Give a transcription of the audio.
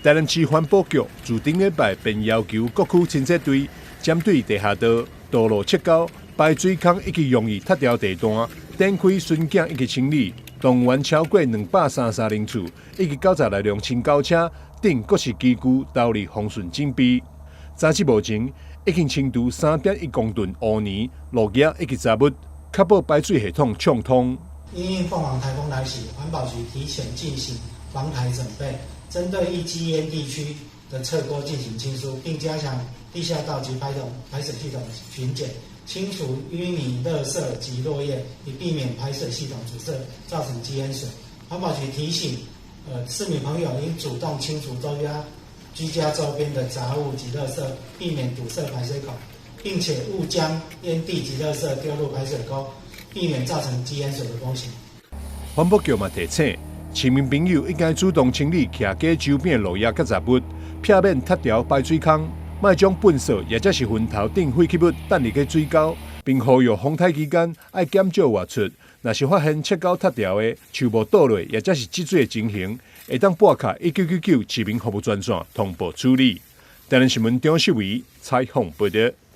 台南市環保局自頂禮拜便要求各區清潔隊針對地下道、道路切溝、排水孔以及容易塌掉地段，展開巡檢以及清理，動員超過233人次以及96輛清溝車等各式機具投入防汛準備。截至目前，已經清除3.1公噸污泥、落葉以及雜物，確保排水系統暢通。因應鳳凰颱風來襲，環保局提前進行防台準備，針對易積淹地區的側溝進行清疏，並加強地下道及排水系統巡檢，清除淤泥、垃圾及落葉，以避免排水系統阻塞，造成積淹水。環保局提醒，市民朋友應主動清除周家居家周邊的雜物及垃圾，避免堵塞排水孔，並且勿將淹地及垃圾丟入排水溝，避免造成積淹水的風險。環保局嘛提醒市民朋友應該主動清理徛家周邊的落葉佮雜物，避免塌掉排水孔，莫將糞掃抑者是墳頭等廢棄物擲入去水溝，並呼籲風颱期間愛減少外出。若是發現切溝塌掉的樹木倒落，抑者是積水的情形，會當撥敲1999市民服務專線通報處理。台南新聞張秀偉採訪報導。